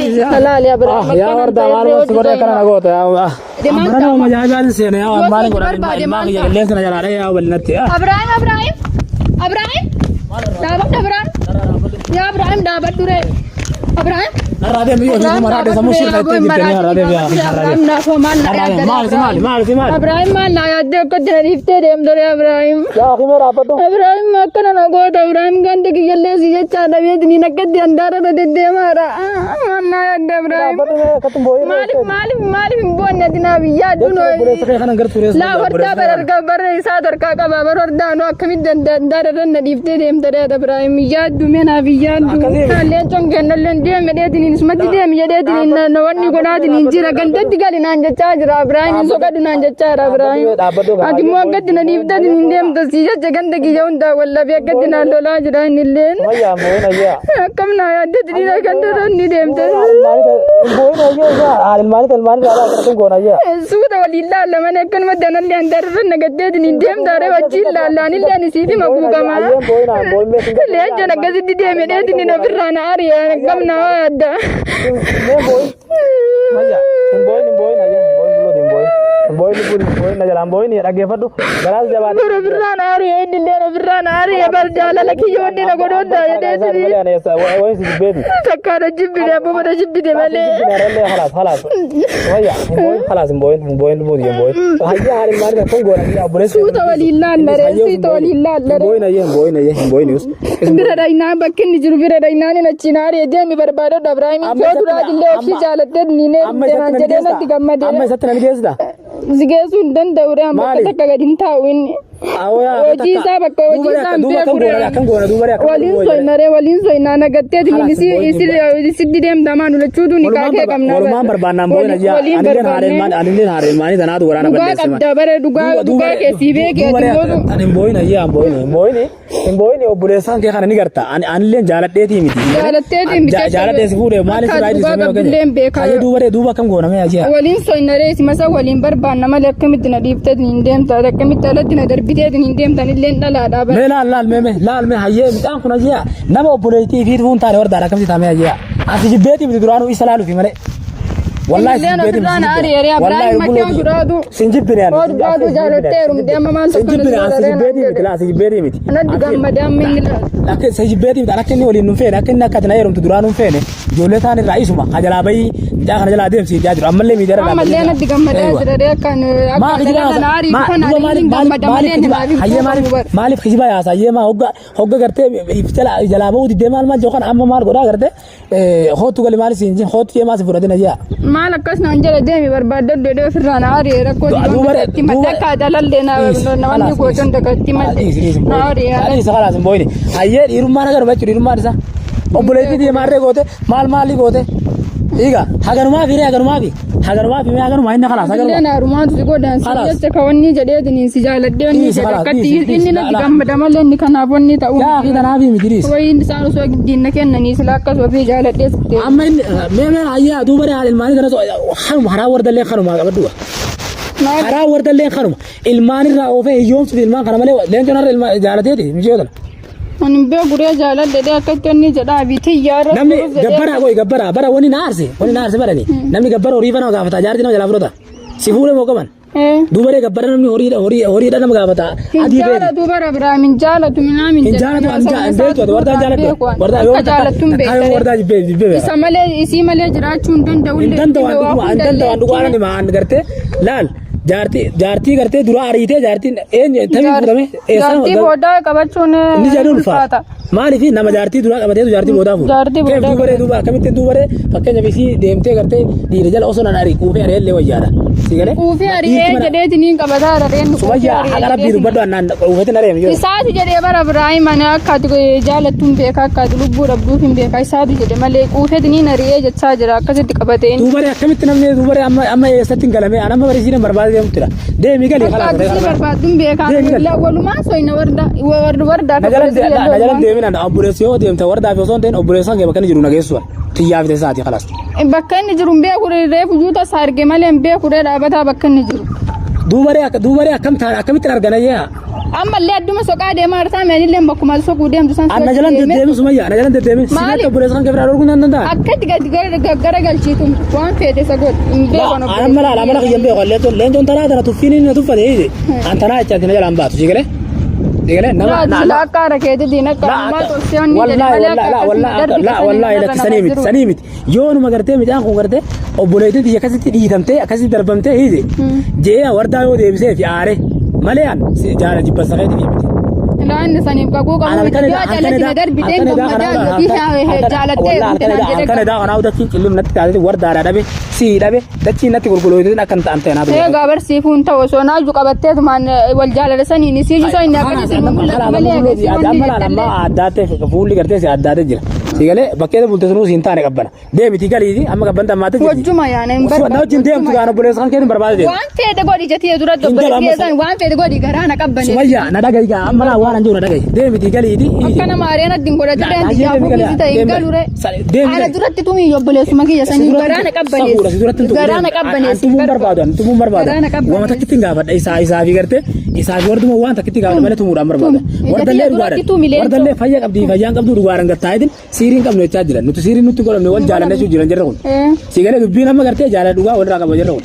Yaa warda maal si godhe akkana na goota yaa. Amma nama ajaa'ibaan seene yaa maal godhan ilmaan kiyya qilleensa na jalaa dhahee yaa bal'inatti. Abrahaam Abrahaam Abrahaam dhaabadhu Abrahaam yaa Abrahaam dhaabadhu ree Abrahaam Narraa deemi yoo fi maraadhe sammuu shirra itti jirtanii narraa deemi yaa narraa deemi. Abrahaam maal na Narraa deemi maali si maali maali si maali. Abrahaam maal na yaaddee akkatti na dhiiftee deemtu ree Abrahaam. Yaa akhi mee dhaabbadhu. Abrahaam akkana na goota Abrahaam ganda kiyyallee si jechaa dhabeetiniin akkatti handaara irra deddeemaadha. Maal na yaadde Abrahaam. Dhaabbadhu mee akkatti hin boo'in. Maaliif maaliif maaliif hin boonne ati naaf hin yaaddu Jecha obboleessa kee kanan gartuu reessa. Laa wardaa bara harkaa bara isaa harkaa qaba bara wardaa nu akkamitti dandaara irra na dhiiftee deemta dheedha Ibraahim yaaddu mee naaf hin yaaddu. Akkasii. Leencoon kennalleen deeme dheetiniin isumatti deemi jedheetiniin na wanni godhaatiniin jira gandatti gali naan jechaa jira Ibraahim hin soqadhu naan jechaa jira Ibraahim. Dhaabbadhu Ati immoo akkatti na dhiiftee hin deemta si jecha ganda kiyya hundaa wallabee akkatti naan lolaa jira inni illeen. Wayyaa boo'in ayyaa. Akkam naa yaaddetti dhiira ganda irra ni deemte. Boo'in ayyaa ilmaanii ilmaanii ilaalaa akkatti goona ayyaa. Suuta waliin laalla malee akkanuma danallee handaarra nagaddeetiin hin deemtaare wajjin laallaan illee ani siif hima guuqama. Ayyeen boo'in aan boo'in mee sin Leencoon akkasitti deeme dheetiin hin ofirraa na ari'e akkam na yaadda. Mee boo'in. Ayyaa hin boo'in hin boo'in ayyaa hin boo'in bullooti hin boo'in. Hin boo'in lubbuun hin boo'in na jalaan boo'in dhaggeeffadhu galaas jabaate. Bar ofirraa na ari'e inni illee ofirraa na ari'e bar jaalala kiyya wanni na godhoodha jedheetiin. Wayin si jibbeeti. Takkaa na jibbite abbuma na jibbite malee. خلاص خلاص ويا خلاص hin boo'in lubbuun hin boo'in. Hayyaa haali maali kan goona biyya obboleessa. Suuta waliin laallare suuta waliin Hin laallare. boo'in ayyee hin boo'in ayyee hin boo'in yus. Bira dhaynaan bakki inni jiru bira dhaynaan inni achi na ari'e deemi barbaadadhu Abrahaamiin Amma yoo isatti duraatillee ofii jaalattee ni Amma neerumte isatti naan nan jedhee geessita. natti gammadee. Amma isatti nan geessita. Si geessuu hin danda'u ree amma Maali? bakka takka gadi hin taa'u inni. Hojii isaa bakka hojii isaa hin Duuba beeku kan goona ree. akkan goona duuba akkan Waliin soynaree waliin soynaa nagatteetiin Kalaas, isi hin isi isitti deemta maan ulachuutu ni kaakee qabna. Walumaan barbaannaan boo'in ayyaa. Waliin Anilleen haadha barbaannee. anilleen haadha ilmaanii tanaatu waraana Dhugaa balleesse. qabda bare dhugaa dhugaa keessii beekee ati mootu. Ani hin boo'in ayyaa hin boo'in hin boo'in hin boo'in obboleessaan kee kana ni garta. Ani anilleen jaaladheetii miti. Jaalatteetii miti. Jaaladhee si fuudhee maaliif Akka si dhugaa qabdullee hin beekaa. Hayyee duuba ree duuba akkam goona mee ayyaa. Waliin soynaree si masa waliin barbaanna malee akkamitti na dhiifteetiin hin deemta akkamitti alatti na darbiteetiin hin deemtan illee dhalaadhaa bara. Mee laal laal mee mee laal mee hayyee midhaan kun hayyee nama obboleettii fi fuun taane wardaadha akkamitti taamee hayyee. Asi jibbeetii miti duraanuu isa laaluufi malee. Wallaahi si Illeen jibbeetii ofirraa miti. na ari'e Abrahaam makkee duraatu. Sin jibbine ani. Oo duraatu jaalattee heerumte amma maal Sin tokko jibbine ani si jibbeetii miti laa si jibbeetii miti. Natti gammadee amma inni laala. Akka si jibbeetii miti akka inni waliin nun feene akka inni akka ati na heerumtu duraa nun feene ijoollee taan irraa isuma ka jalaa bahii mucaa kana jalaa deemsi jaa jiru ammallee miidiyaa irra Ammallee natti gammadaa jira ree akkan Maa akka kijiba dhala na ari'u maa kana duuba ari'uun maaliif gammada maaliif malee kijiba namaaf hin hayyee maaliif quufamu bara. maaliif kijiba yaasa hayyee maa hogga hogga gartee jala jalaa bahuu diddee maal maal yookaan amma maal godhaa gartee hootu gali maal siin hootu jee maal si fudhatin hayyee. Maal akkas naan jedha deemi barbaadadhu jedhee ofirraa na ari'e rakkoo Duuba itti madda akka dalallee na wanni gootan dakatti madde na ari'e. Dhiisi khalaas hin boo'ini. Hayyee dhiirummaan agaruma jechuudha dhiirummaan isaa. Obboleettii deemaarree goote maal maalii goote. Dhiiga haganumaa fi haganumaa fi haganumaa fi haganumaa inni khalaas Illee haganuma. na arumaatu si godhan si Khalaas. jecha ka wanni jedheetiin si jaaladhee wanni Dhiisi jedhe khalaas, akkatti dhiisi, dhiisi, inni natti laa, laa. gammada malee inni kanaaf wanni ta'uu Yaa akhi tanaafi miti dhiisi. Wayiin isaan osoo diinna kennanii sila akkas ofii jaaladhee sitti. Amma inni mee mee hayyee duuba haala ilmaanii kana kanuma haraa wardallee kanuma qabadhu. Maal Haraa wardallee kanuma ilmaan irraa oofee hiyyoomsuuf ilmaan kana malee leencoon har'a ilmaan jaalateeti michiyoo tana. Ani hin beeku ree jaaladhe dhee akkatti wanni jedhaa bitii yaara. Namni gabbaraa qoy gabbaraa bara wani na aarse wani na aarse barani namni gabbara horii fana gaafata jaartii nama jalaa fudhata si fuudhe moo qaban duuba ree gabbara namni horii horii horiidha nama gaafata Hin adii beeku jaalatu bara Ibraahim hin jaalatu minaamin hin jaalatu an hin beektu ati wardaa jaaladhu wardaa yoo Akka jaalattu hin takkaa yoo beektu. wardaa jibbee jibbee beeka Isa malee isii malee jiraachuu hin danda'u. hin danda'u an dhuguma hin danda'u an dhugaa nan hima an gartee laal jaartii jaartii gartee dura ariitee jaartiin eenyu tamii fuudhame Jaartii boodaa qabachuun Inni jedhu ulfaata. Maaliif nama jaartii duraa qabateetu jaartii boodaa fuudha. Jaartii Keef boodaa duubaree duuba akkamittiin duubaree fakkeenyaaf isii deemtee gartee dhiira jala osoo nan ari quufee ari'ellee wayyaadha. Si galee? Quufee ari'ee jedheetiin hin qabataa rareen Sumayyaa haqa rabbii dubbadhu annaan quufeetiin ari'ame yoo. Isaatu jedhee bara Ibraahim ani akka ati jaalattu hin beeka akka ati lubbuu dhabduuf hin beeka isaatu jedhe malee quufeetiin hin ari'ee jechaa jira akkasitti qabatee. Duubaree akkamitti namni duubaree amma amma eessatti hin galame an amma barisiin hin barbaade deemtudha. Deemi gali Akka ati si barbaaddu hin beeka. Deemi gali. Walumaan soyna warda warda Na jalan na jalan deemin an obboleessi yoo deemte wardaa fi osoo hin ta'in obboleessaan kee bakka inni jiru na geessu. Tiyyaa fi isaati kalaas. Bakka inni jiru hin beeku reefu juuta isaa arge malee hin beeku ree dhaabataa bakka inni jiru. Duubaree akka duubaree akkam ta'a akkamitti argana yaa. Ammallee adduma soqaa deemaa jirtaa meelillee bakkuma soquu deemtu san Anna jalan deddeemin Sumayyaa ana jalan deddeemin. Maali? Sitti obboleessa kan biraa dhorkuun nan danda'a. Akkatti gadi garagalchiitu waan feete isa godhu hin beekan. An amma laala amala kiyyan beeku leencoon leencoon tanaa tana tuffiin inni na tuffate hiite. An tanaa jecha ati na jalaan baatu si galee. Si galee nama Laa na sila akka haara keetiitiin akka ammaa tolchee onni jedhe wallahi malee wallahi akka wallahi akkasii la wallahi lakki sanii miti sanii miti yoo numa gartee midhaan kun gartee obboleettiin tiyya akkasitti dhiitamtee akkasitti darbamtee hiite jee wardaa yoo deebisee fi aare malee an jaala jibbansa keetii miti. Laa inni saniif qaquu qabu miti yoo jaalatti na darbitee gammadaa yookiin jaalattee heerumte naan jedhe halkan edaa kanaa dachiin cillim natti taatee wardaadhaa dhabe sii dhabe dachiin natti qulqulloofte akka hin ta'an ta'e naatu. Egaa barsiifuun ta'u osoo naaju qabatteetumaan wal jaalala saniin isii jisoo inni akkasii sin mul'atu malee akkasii wanni Amma laala amma addaatee fuulli gartee si addaatee jira. Si galee bakkee bulte sunuu siin taane qabbana. Deemiti galiiti amma qabbanta ammaatti jirti. Wajjuma yaana hin Na wajjin deemtu gaan obboleessa kan keetiin barbaade deema. Waan feete godhi jettee dura Hin galu amma obboleessa waan feete godhi garaa na qabbane. Sumayyaa na dhagahi gaa amma laa waan an jiru na dhagahi. Deemiti galiiti. Akka nama aareen addiin godhatu deemti jaafuu kiisi ta'e hin galu re. Deemi Ana duratti tumii obboleessuma kiyya sanii garaa na Safuudha si duratti qabbaneessi. Garaa na qabbaneessi. Tumuun barbaadu ani tumuun barbaadu. Garaa na qabbaneessi. Wama takkitti hin gaafadha isaa isaa fi gartee isaa fi warduma waan takkitti gaafadha malee tumuudhaan barbaada. Tumi. Wardallee Ija duratti tumi dhugaadhaan. leencoo. Wardallee fayya qabdii fayyaan qabduu dhugaadhaan gattaa'itin siiriin qabnu jechaa jiran. Nuti siiriin nutti godhamne wal jaalanne jechuu jiran jirra kun. Si galee dubbiin amma gartee jaalala dhugaa walirraa qaba jirra kun.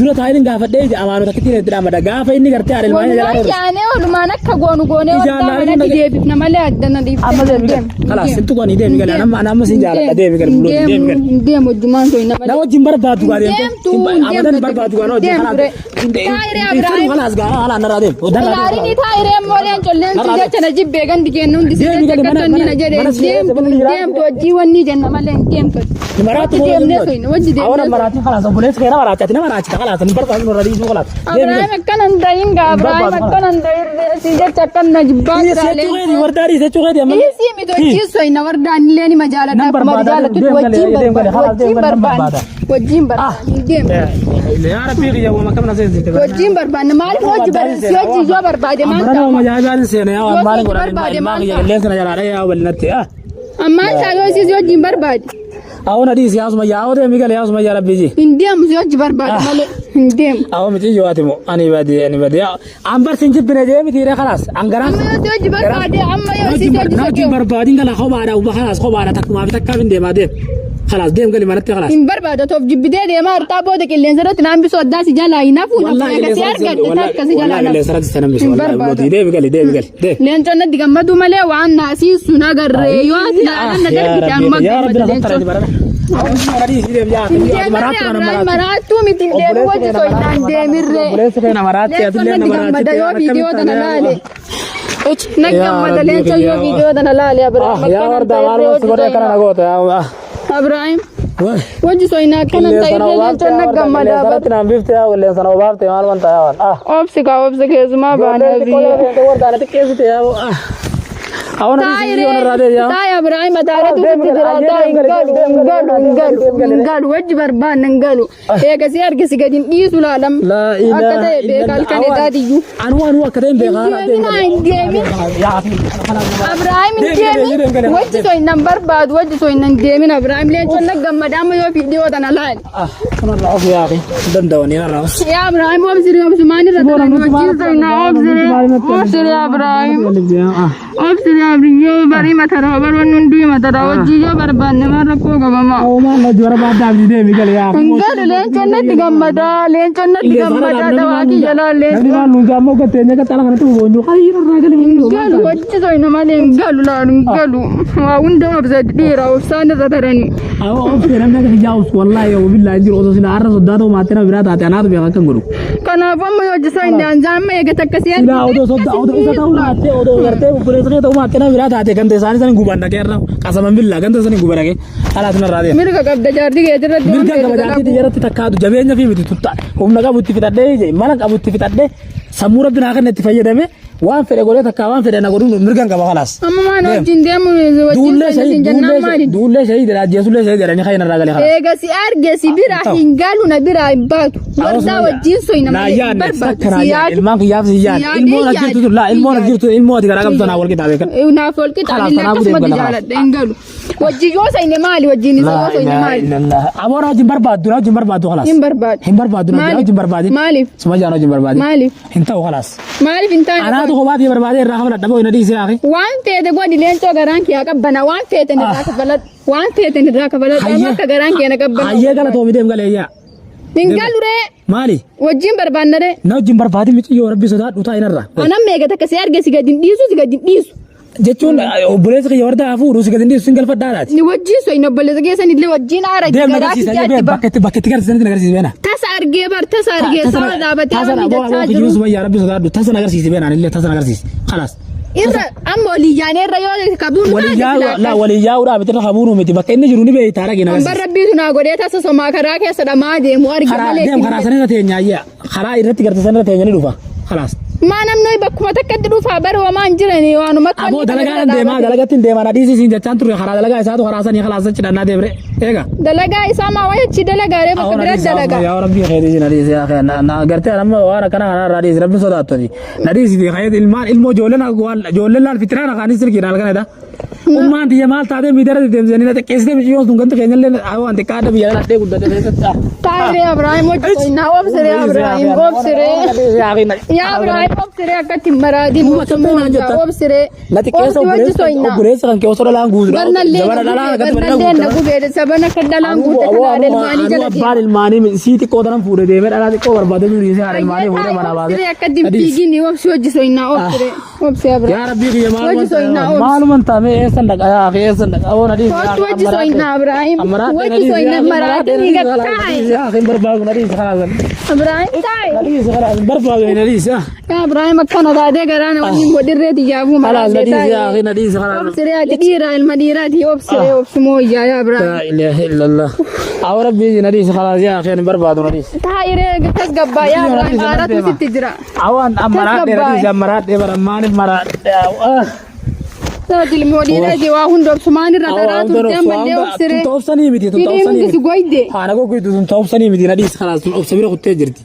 Dura taa'in gaafadhee ija amaanota takkitti itti dhaamada. Gaafa inni gartee haadha ilmaanii jalaa Walumaan dhoorre. yaanee walumaan akka goonu goonee Ijaan wardaa laaluu manatti dhage- deebifna malee addana dhiiftee. Amma deemi gal. Kalaas sintu koo ni deemi gal. Amma amma sin jaaladha deemi gal buloo deemi gal. Hin deemu hojjumaan tooyi nama. Na wajjin barbaadu gaa deemte. Deemtu, Abadan deemtu. barbaadu gaa na wajjin Deemtu kalaas. re. Taayiree Abiraahim. Kalaas gaa haala narraa deem. Ilaalini taayiree mooleen colleen si jecha na jibbee gandi kennu hundi si Deemi jecha gali, akka mana- tonni na jedhe mana si deemtu mana jiraatu. deemtu hojii wanni jenna malee hin deemtu. Maraatu Wajji deemnee soyna wajji Awwan deemnee. maraatiin kalaas obboleessi kee nama raachati nama raachita kalaas hin barbaadu nurra dhiisuu kalaas. Abiraahim akkana hin ta'in gaa Abiraahim akkana hin ta'in si jecha akkan na jibbaa Dhiisee keeti wardaa dhiisee keeti amma. Dhiisii miti hojii soyna wardaan illee ni majaaladha Nan akkuma barbaada, jaalattutti deem galee, wajjin deem galee, barbaada kalaas, deem wajjin galee, nan barbaada barbaada. wajjin barbaada hin deemu. Yaa Rabbii kiyya wama kam na seensite. Wajjin barbaanne maaliif hojii si hojii yoo barbaade maal Amara ta'a? nama majaajaan seena yaa Yoo maal si godhan barbaade ilmaa maal kiyya ta'a? qilleensa na jalaa dhahee yaa bal'inatti. Ammaan isaa yoo isiis wajjin barbaade. Awwa na dhiisi yaa Sumayyaa awwa deemi galee yaa Sumayyaa Rabbii ji. Hin deemu si hojii barbaade malee hin deemu. Awwa miti yoo ati moo ani badee ani badee an bar sin jibbine jee miti ree kalaas an garaan. Amma yoo si hojii barbaade amma yoo isiis hojii Na wajjin socho'u. barbaadin gala kophaadha ubba kalaas kophaadha takkumaa fi takkaaf hin deemaa deem. Kalaas deem gali manatti kalaas. Hin barbaada toof jibbitee deemaa hartaa booda qilleensa irratti naan bisoo addaa si jalaa hin hafu Wallaahi nafu si argadde takka si jalaa Wallaahi nafu. qilleensa irratti sana misu Hin wallaahi barbaada. mootii deemi gali deemi gali deem. Leencoon natti gammaduu malee waan naasiisu na garree yoo ati naanan na darbite anuma Yaa Rabbi gammada na sattara leencoon. barana. Maraattuu miti hin deemu wajji soinaan deemirree. Obboleessi kee nama raatti Leencoon atillee natti nama gammada yoo viidiyoo tana laale. Na Yaa gammada Rabbi leencoon yoo kiyya. viidiyoo tana laale Abiraahim. Yaa warda maal si godhe akkana na goota yaa. Abiraahim wajji soinaa akkana Qilleensa na ta'e obaafte leencoon na yaa warda gammada. qilleensa irratti naan bifte yaa qilleensa na obaafte maal wanta yaa waan. Obsi kaa obsi keessumaa baanee biyya. Awwan Taa'ee Abiraahim mataarra tuusitti jira. Taa'ee hin galu hin galu hin galu hin galu wajji barbaanne hin galu. Eegasii argisi gadi hin dhiisu laalam. Akka ta'e beeka halkan edaatiyyuu. Anu anu akka ta'e beekaa. Hin deemin hin deemin. Abiraahim hin deemin. Wajji soo hin barbaadu wajji soo hin deemin Abiraahim leencoon na gammada amma yoo viidiyoo tana laali. Kanarraa of yaaqi danda'anii narraa of. Yaa Abiraahim obsiri obsi maalirra taran wajjin soo hin obsiri obsiri Abiraahim. Obsiri Abiraahim yoo barii mataraa baroonni hunduu mataraa wajjin yoo barbaanne maal rakkoo qabamaa. Uumaan na jora baaddaa abdii deemi gale yaa. Hin galu leencoon natti gammadaa leencoon natti gammadaa dawaa kiyya laal Namni leencoon. maal nuun jaammoo gattee nyaata xala kanatti boonyu hayyi irraa gale. Hin galu wajji soina malee hin galu laal hin galu. Waa hunda obsa dhiira obsaan irra taranii. Awwa obsee namni akka hijaa obsu wallaahi yoo billaa jiru osoo sila har'a soddaa ta'u maatii nama biraa taate anaatu beeka akkan godhu. Kanaaf amma yoo hojii soina anjaa amma eegata akkasii Silaa odoo soddaa odoo isa ta'uu maattee odoo gartee obboleessa kee ta'uu maattee nama biraa taate ganda isaanii sanii guban dhaqee irra qasaman billaa ganda sanii guban dhaqee alaatu narraa deema. Mirga qabda jaartii keetirratti waan Mirga feete qaba jaartii dalaguu. xiyyaratti takkaatu jabeenya fi miti tutta humna qabu itti fixadhee ije mala qabu itti fixadhee sammuu rabbi naa kenna itti fayyadame waan fedhe godhee takkaa waan fedhe na godhuun mirga qaba kalaas. Amma maan wajjin deemu wajjin Duullee soina shahii siin jennaan maali? duullee shahii jedha ajjeesullee shahii jedhanii kan irraa galee kalaas. Eega si arge si bira hin galu na bira hin baatu. Wardaa wajjin soina malee hin barbaadu. Si yaadu. Ilmaan kiyyaaf si yaadu. Ilmoon as jirtu laa ilmoon as jirtu ilmoo ati garaa qabdu tanaa wal qixaa beekan. Naaf wal qixaa Kalaas, illee kanaafuu akkasumatti deemu gala jaaladha hin galu. Wajjin yoo sayne maali wajjin isa yoo sayne maali? Aboo na wajjin barbaaddu na wajjin barbaaddu khalaas. Hin barbaadu. Hin barbaaddu na Maaliif? wajjin barbaadin. Maaliif? Suma jaan wajjin barbaadin. Maaliif? Hin ta'u khalaas. Maaliif hin taane? Anaatu kophaa ta'e barbaadee irraa kafaladha boo na dhiisee akhi. Waan feete godhi leencoo garaan kee haa qabbana waan feeten irraa kafaladhu waan feeten irraa kafaladhu amma akka garaan kee na qabbana. Hayyee galatoomi deem galee yaa. Hin galu ree Maali? wajjin barbaanna ree. Na wajjin barbaadin miciyyoo rabbi sodaadhu taa'in irraa. Anan meeqa takka si arge si gadi hin dhiisu si gadi hin dhiisu. Jechuun obboleessi kiyya warda haa fuudhu si gadi hin dhiisu sin galfadhaadhaati. Ni wajjin soyin obboleessa keessan illee wajjin aara Deem na garaa agarsiisa kiyya bee achi ba. bakka itti bakka itti garsiisanitti na agarsiisi beena. Tasa argee bar tasa argee saba dhaabatee Tasa waan aboo mijachaa aboo jiru. kiyyuu sumayyaa rabbi sodaadhu tasa na agarsiisi beena anillee tasa na agarsiisi. Khalaas. Irra amma olii yaanee irra yoo kabuun Walii yaa'u la walii yaa'uudhaa miti irra kabuunuu miti bakka inni jiru ni beektaa dhaqi na Ambar agarsiisi. rabbiitu naa godhee tasa somaa karaa keessa dhamaa deemu arge Karaa malee. deem karaa sanirra teenya ayyaa karaa irratti garte sanirra teenya ni dhufa. Khalaas. Maa namni bakkuma takkatti dhufaa bara wamaa hin jirani waanuma Aboo dalagaa deemaa dalagatti hin deemaa na dhiisii siin jechaan turre karaa dalagaa isaatu karaa sanii khalaas achi dhannaa deemre eega. Dalagaa isaa maa wayi achi dalagaa ree bakka bira dalagaa. Yaa rabbii keetii si na dhiisi yaa kee na gartee amma waan akkana kana irraa dhiisi rabbi sodaattani na dhiisi fi kayeet ilmaan ilmoo ijoolleen waan ijoolleen laal fitinaa na kaanis silkiin halkan edha. Ummaan tiyya maal taatee miidara deddeemsanii na xiqqeessitee miciyyoon sun ganti keenyallee waan xiqqaadha biyya dhaladhee guddate keessatti. Taa'ee Abrahaam hojii naa obsiree Abrahaam obsiree. Yaa Abrahaam obsiree akkatti hin maraadin obsiree. Na xiqqeessa obboleessa kan kee osoo dhalaan guutu. Barnallee Jabana dhalaan akkatti barnallee na gubeedhe sabana kan dhalaan guute kana haadha ilmaanii jala deema. Abbaan ilmaanii sii xiqqoo tanan fuudhee deemee dhalaa xiqqoo barbaadee jiru dhiisee haadha ilmaanii fuudhee manaa baasee. Obsiree akkatti hin fiigin obsi hojii soinnaa obsiree obsi Abrahaam. Yaa Rabbii kiyya Hojii soinnaa obsi. maaluman taame eessan dhaqa yaa akhi eessan dhaqa oo na dhiisi. Kootu hojii soinnaa Abrahaam. Hojii soinnaa maraatiin ni gattaaye. Yaa akhi barbaadu na dhiisi kalaas. Abrahaam taaye. Na dhiisi kalaas barbaadu na dhiisi. Yaa Ibraahim akkana taatee garaa nama hin godhirree xiyyaafuu Kalaas na maraatee dhiisi yaa taa'e. akhi na dhiisi kalaas. Obsiree ati dhiiraa ilma dhiiraati obsiree obsumoo iyyaa yaa Ibraahim. La ilaha illallah. Awo rabbii na dhiisi kalaas yaa akhi ani barbaadu na dhiisi. Taa'iree tasgabbaa yaa Ibraahim aaratu sitti jira. Awan ammaraa dheera dhiisi ammaraa dheera maaliif maraa Taati ilmoo dhiiraati waa hunda obsumaan irra taraa turte ammallee obsiree. Tun ta'obsanii miti tun Hidhii ta'obsanii hundi si miti. goyde. Haana gogoytu tun ta'obsanii miti na dhiisi kalaas tun obsa bira kuttee jirti.